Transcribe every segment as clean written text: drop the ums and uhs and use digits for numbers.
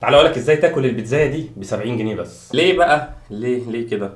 تعالى اقول لك ازاي تاكل البيتزايه دي ب 70 جنيه بس. ليه بقى؟ ليه كده؟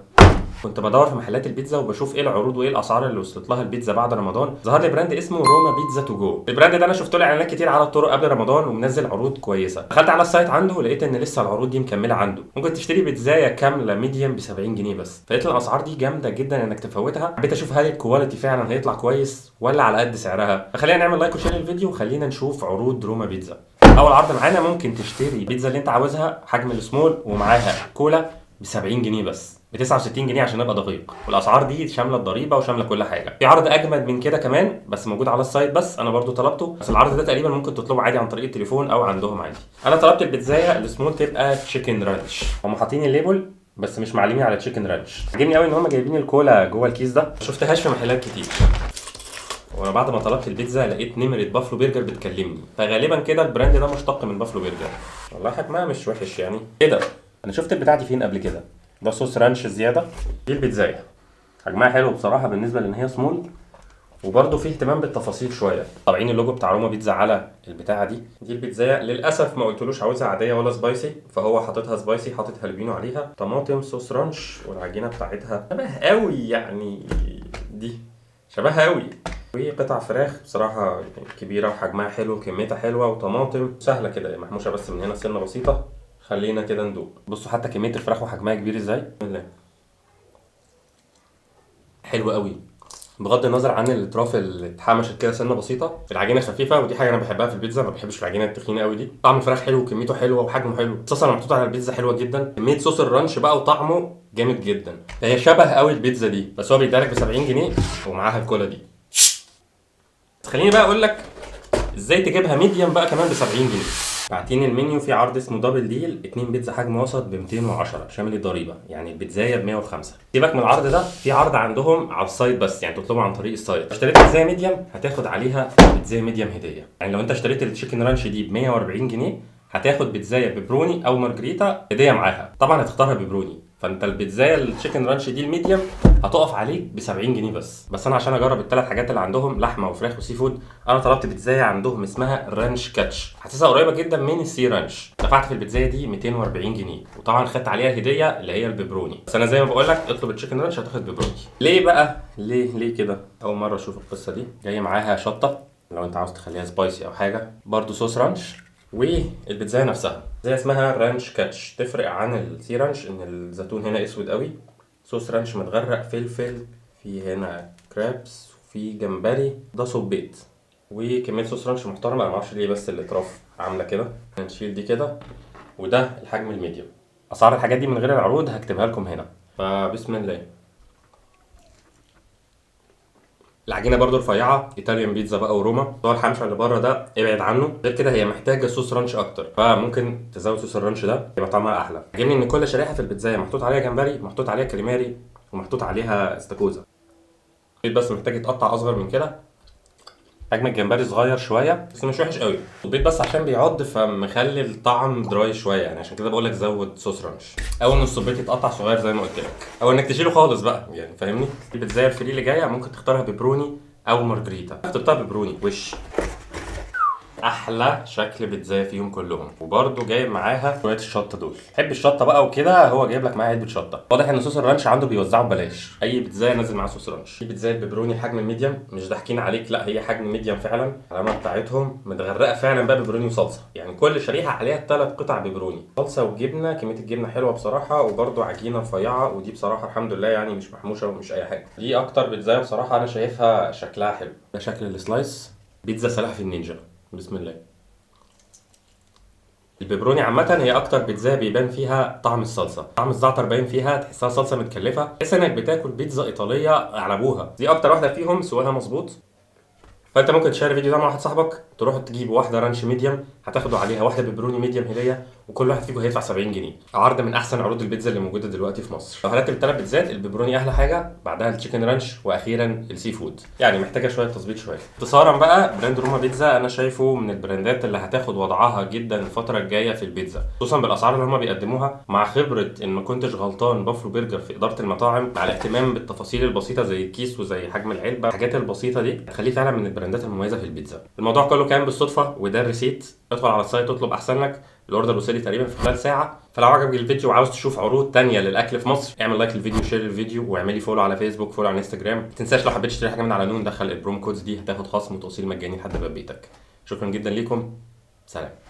كنت بدور في محلات البيتزا وبشوف ايه العروض وايه الاسعار اللي وصلت لها البيتزا بعد رمضان. ظهر لي brand اسمه روما بيتزا تو جو. ال brand ده انا شفت له اعلانات كتير على الطرق قبل رمضان ومنزل عروض كويسة. دخلت على ال site عنده ولقيت ان لسه العروض دي مكملة عنده. ممكن تشتري بيتزايه كاملة medium ب 70 جنيه بس. فلقيت الاسعار دي جامدة جدا انك تفوتها. حبيت اشوف هل ال quality فعلا هيطلع كويس ولا على قد سعرها. فخلينا نعمل like و share الفيديو وخلينا نشوف عروض روما بيتزا. اول عرض معانا ممكن تشتري بيتزا اللي انت عاوزها حجم السمول ومعاها كولا ب 70 جنيه بس، ب 69 جنيه عشان ابقى دقيق. والاسعار دي شاملة الضريبة وشامله كل حاجة. في عرض اجمد من كده كمان بس موجود على ال site بس، انا برضو طلبته. بس العرض ده تقريبا ممكن تطلبه عادي عن طريق التليفون او عندهم عادي. انا طلبت البيتزايه السمول تبقى chicken ranch. هم حاطين ال label بس مش معلمين على chicken ranch. عجبني قوي ان هم جايبين الكولا جوه الكيس ده، ما شفتهاش في محلات كتير. وانا بعد ما طلبت البيتزا لقيت نمره بافلو برجر بتكلمني، فغالبا كده ال brand ده مشتق من بافلو برجر. والله حجمها مش وحش يعني. ايه ده؟ انا شفت البتاعه دي فين قبل كده؟ ده صوص ranch زيادة. دي البيتزايه حجمها حلو بصراحة بالنسبة لان هي سمول، وبرده فيه اهتمام بالتفاصيل شوية. طابعين اللوجو بتاع روما بيتزا على البتاعه دي. دي البيتزايه للاسف ما قلتلوش عاوزها عادية ولا spicy، فهو حاططها spicy، حاطط هالبينو عليها، طماطم، صوص ranch، والعجينه بتاعتها شبه قوي يعني، دي شبهها قوي. وقطع فراخ بصراحة كبيرة وحجمها حلو وكميتها حلوة، وطماطم سهلة كده محموشه بس من هنا سنة بسيطة. خلينا كده ندوق. بصوا حتى كمية الفراخ وحجمها كبير ازاي. بسم الله. حلو قوي بغض النظر عن الاطراف اللي اتحمشت كده سنة بسيطة. العجينة خفيفة ودي حاجة انا بحبها في البيتزا، ما بحبش العجينة التخينه قوي دي. طعم الفراخ حلو وكميته حلوة وحجمه حلو. الصوص اللي محطوط على البيتزا حلوة جدا. كمية صوص ال ranch بقى وطعمه جامد جدا. هي شبه قوي البيتزا دي، بس هو بيديها لك ب 70 جنيه ومعاها الكولا دي. خليني بقى اقول لك ازاي تجيبها medium بقى كمان ب 70 جنيه. باعتين المنيو في عرض اسمه double deal، 2 بيتزا حجم وسط ب 210 شامل الضريبة، يعني البيتزايه ب 105. سيبك من العرض ده، في عرض عندهم على ال site بس، يعني تطلبه عن طريق ال site. اشتريت بيتزايه medium هتاخد عليها بيتزايه medium هديه. يعني لو انت اشتريت ال chicken ranch دي ب 140 جنيه هتاخد بيتزايه بيبروني او مارجريتا هديه معاها. طبعا هتختارها بيبروني، فانت البيتزايه ال chicken ranch دي ال medium هتقف عليك ب 70 جنيه بس. بس انا عشان اجرب الثلاث حاجات اللي عندهم لحمه وفراخ و seafood، انا طلبت بيتزايه عندهم اسمها ranch catch، حاسسها قريبه جدا من ال sea ranch. دفعت في البيتزايه دي 240 جنيه وطبعا خدت عليها هديه اللي هي البيبروني. بس انا زي ما بقول لك اطلب ال chicken ranch هتاخد بيبروني. ليه بقى؟ ليه كده؟ اول مرة اشوف القصة دي. جاي معاها شطه لو انت عاوز تخليها spicy او حاجة، برده صوص ranch، والبيتزايه نفسها زي اسمها ranch catch. تفرق عن ال sea ranch ان الزيتون هنا اسود قوي، صوص ranch متغرق فلفل، في هنا crabs، وفي جمبري، ده صبيط، وكمية صوص ranch محترمه. انا معرفش ليه بس الاطراف عامله كده. هنشيل دي كده، وده الحجم ال medium. اسعار الحاجات دي من غير العروض هكتبها لكم هنا. فبسم الله. العجينة برضو رفيعة، Italian pizza بقى وروما. هو الحمشه اللي بره ده ابعد عنه، غير كده هي محتاجه صوص ranch اكتر، فممكن تزود صوص ال ranch ده يبقى طعمها احلى. عجبني ان كل شريحة في البيتزايه محطوط عليها جمبري، محطوط عليها كاليماري، ومحطوط عليها استاكوزا. البيض بس محتاج يتقطع اصغر من كده. حجم الجمبري صغير شوية بس مش وحش قوي. البيض بس عشان بيعض فمخلي الطعم dry شوية، يعني عشان كده بقول لك زود صوص ranch، او ان الصبيط يتقطع صغير زي ما قلت لك، او انك تشيله خالص بقى، يعني فاهمني. البيتزايه ال free اللي جاية ممكن تختارها بيبروني او مارجريتا. اخترتها بيبروني وش احلى شكل بيتزايه فيهم كلهم. وبرده جايب معاها شوية الشطه دول. تحب الشطه بقى وكده، هو جايب لك معاها علبة شطه. واضح ان صوص ال ranch عنده بيوزعه ببلاش، اي بيتزايه نازل معاها صوص ranch. في بيتزايه بيبروني حجم ال medium، مش ضاحكين عليك، لا هي حجم medium فعلا. العلامة بتاعتهم متغرقه فعلا بقى بيبروني وصلصه، يعني كل شريحة عليها 3 قطع بيبروني، صلصه وجبنه. كمية الجبنة حلوة بصراحة، وبرده عجينه رفيعة، ودي بصراحة الحمد لله يعني مش محموشه ومش اي حاجة. دي اكتر بيتزايه بصراحة انا شايفها شكلها حلو. ده شكل ال slice. بيتزا سلاحف النينجا. بسم الله. البيبروني عامة هي أكتر بيتزا بيبان فيها طعم الصلصة، طعم الزعتر باين فيها، تحسها صلصة متكلفة، تحس إنك بتاكل بيتزا إيطالية على أبوها. دي أكتر واحدة فيهم سواها مظبوط. فأنت ممكن تشير الفيديو ده مع واحد صاحبك، تروح تجيب واحدة ranch medium هتاخدوا عليها واحدة بيبروني medium هدية، وكل واحد فيكم هيدفع 70 جنيه. عرض من أحسن عروض البيتزا اللي موجودة دلوقتي في مصر. لو هرتب الثلاث بيتزات، البيبروني أحلى حاجة، بعدها ال chicken ranch، وأخيرا ال seafood. يعني محتاجة شوية تظبيط شوية. اختصارا بقى، brand روما بيتزا أنا شايفه من البراندات اللي هتاخد وضعها جدا الفترة الجاية في البيتزا، خصوصا بالأسعار اللي هم بيقدموها، مع خبرة إن ما كنتش غلطان بافلو برجر في إدارة المطاعم، مع الاهتمام بالتفاصيل البسيطة زي الكيس وزي حجم العلبة، الحاجات البسيطة دي هتخليه فعلا من البراندات البراندات المميزة في البيتزا. الموضوع كله كان بالصدفة، وده ال receipt. ادخل على ال site اطلب احسن لك. ال order وصل لي تقريبا في خلال ساعة. فلو عجبك الفيديو وعاوز تشوف عروض تانية للاكل في مصر، اعمل like للفيديو، share الفيديو، واعملي follow على فيسبوك، follow على انستجرام. ما تنساش لو حبيت تشتري حاجة من على نون دخل ال promo codes دي، هتاخد خصم وتوصيل مجاني لحد باب بيتك. شكرا جدا ليكم، سلام.